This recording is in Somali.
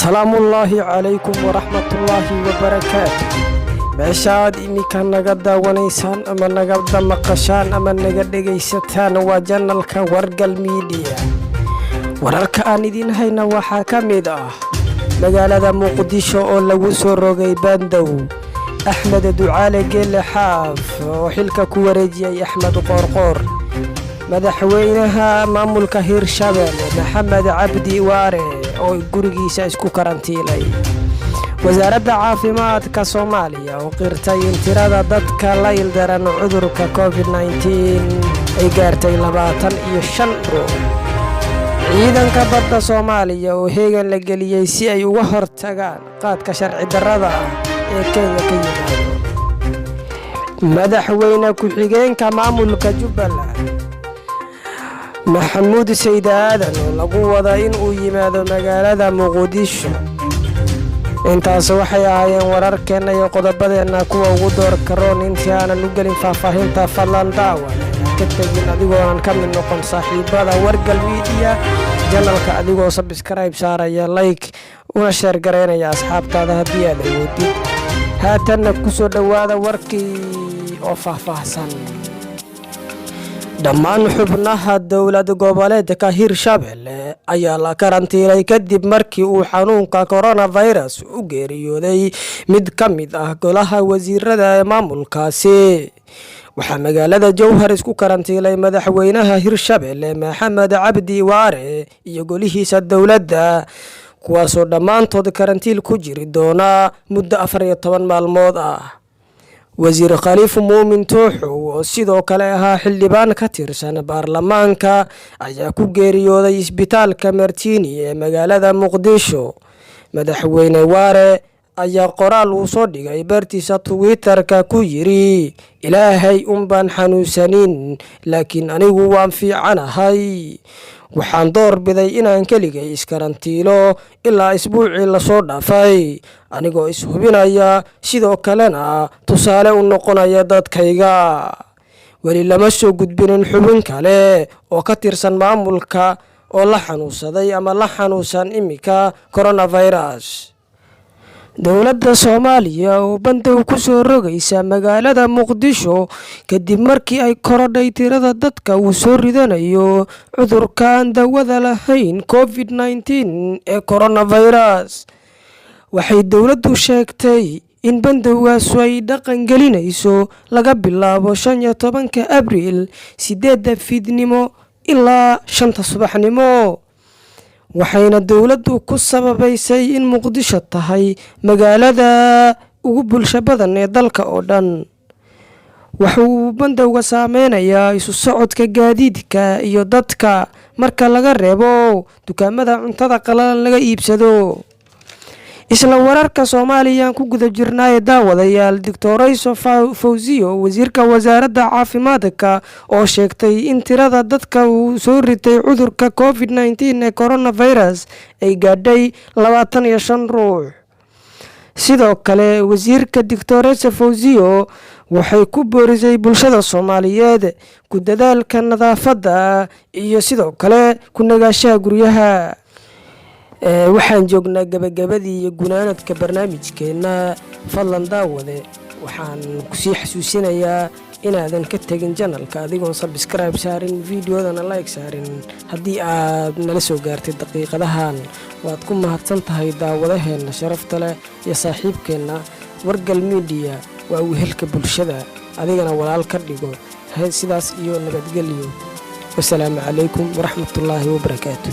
Salaamullaahi calaykum waraxmatullaahi wabarakaatu. Meeshaad iminka naga daawanaysaan ama naga maqashaan ama naga dhegaysataan waa channelka Wargal Media. Wararka aan idiin hayna waxaa ka mid ah magaalada Muqdisho oo lagu soo rogay bandow, Axmed Ducaale Geele Xaaf oo xilka ku wareejiyey Axmed Qoorqoor, madaxweynaha maamulka Hirshabelle Maxamed Cabdi Waare oo gurigiisa isku karantiilay, wasaaradda caafimaadka Soomaaliya oo qirtay in tirada dadka la ildaran cudurka COVID-19 ay gaartay 25 ruux, ciidanka badda Soomaaliya oo heegan la geliyey si ay uga hortagaan qaadka sharci darrada ah ee Kenya ka yimaado, madaxweyne ku-xigeenka maamulka Jubbaland Maxamuud Sayd Aadan oo lagu wada in uu yimaado magaalada Muqdisho. Intaas waxay ahaayeen wararkeenna iyo qodobadeenna kuwa ugu doorka roon. Intii aanan u gelin faahfaahinta, fadlan daawan ka tegin adigoonan ka mid noqon saaxiibada Wargal Media channelka, adigoo subscribe saaraya, like una share garaynaya asxaabtaada haddii aad awoodid. Haatanna kusoo dhowaada warkii oo faahfaahsan. Dhammaan xubnaha dowlad goboleedka Hirshabelle ayaa la karantiilay kadib markii uu xanuunka coronavirus u geeriyooday mid ka mid ah golaha wasiirada ee maamulkaasi. Waxaa magaalada Jowhar isku karantiilay madaxweynaha Hirshabelle Maxamed Cabdi Waare iyo golihiisa dowladda, kuwaasoo dhammaantood karantiil ku jiri doona muddo 14 maalmood ah. Wasiir Khaliif Muumin Tooxow, oo sidoo kale ahaa xildhibaan ka tirsan baarlamaanka, ayaa ku geeriyooday isbitaalka Martini ee magaalada Muqdisho. Madaxweyne Waare ayaa qoraal uu soo dhigay bartiisa Twitter-ka ku yidhi: "Ilaahay unbaan xanuunsanin, laakiin anigu waan fiicanahay. Waxaan door biday inaan keligay iskarantiilo ilaa isbuucii lasoo dhaafay, anigoo ishubinaya, sidoo kalena tusaale u noqonaya dadkayga." Weli lama soo gudbinin xubin kale oo ka tirsan maamulka oo la xanuunsaday ama la xanuunsan iminka coronavirus. Dowladda Soomaaliya oo bandow ku soo rogaysa magaalada Muqdisho kadib markii ay korodhay tirada dadka uu soo ridanayo cudurkaan dawada lahayn COVID-19 ee coronavirus. Waxay dowladdu sheegtay in bandowgaasu ay dhaqan gelinayso laga bilaabo 15-ka Abriil, 8-da fiidnimo ilaa 5-ta subaxnimo, waxayna dowladdu ku sababaysay in Muqdisho tahay magaalada ugu bulsho badan ee dalka oo dhan. Wuxuu bandowga saameynayaa isu socodka gaadiidka iyo dadka, marka laga reebo dukaamada cuntada qalalan laga iibsado. Isla wararka Soomaaliyaan ku guda jirnaaye, daawadayaal, Doctorayso Fawziyo, wasiirka wasaaradda caafimaadka, oo sheegtay in tirada dadka uu soo ritay cudurka COVID-19 ee coronavirus ay gaadhay 25 ruux. Sidoo kale wasiirka Doctorayso Fawziyo waxay ku boorisay bulshada Soomaaliyeed ku dadaalka nadaafadda iyo sidoo kale ku nagaashaha guryaha. Waxaan joognaa gabagabadii iyo gunaanadka barnaamijkeenna. Fadlan daawade, waxaan kusii xasuusinayaa inaadan ka tegin channelka adigoon subscribe saarin, videodana like saarin. Haddii aad nala soo gaartay daqiiqadahan, waad ku mahadsan tahay daawadaheenna sharafta leh iyo saaxiibkeenna. Wargal Media waa wehelka bulshada, adigana walaal ka dhigo. Sidaas iyo nabadgelyo. Wasalaamu calaykum waraxmatullaahi wabarakaatu.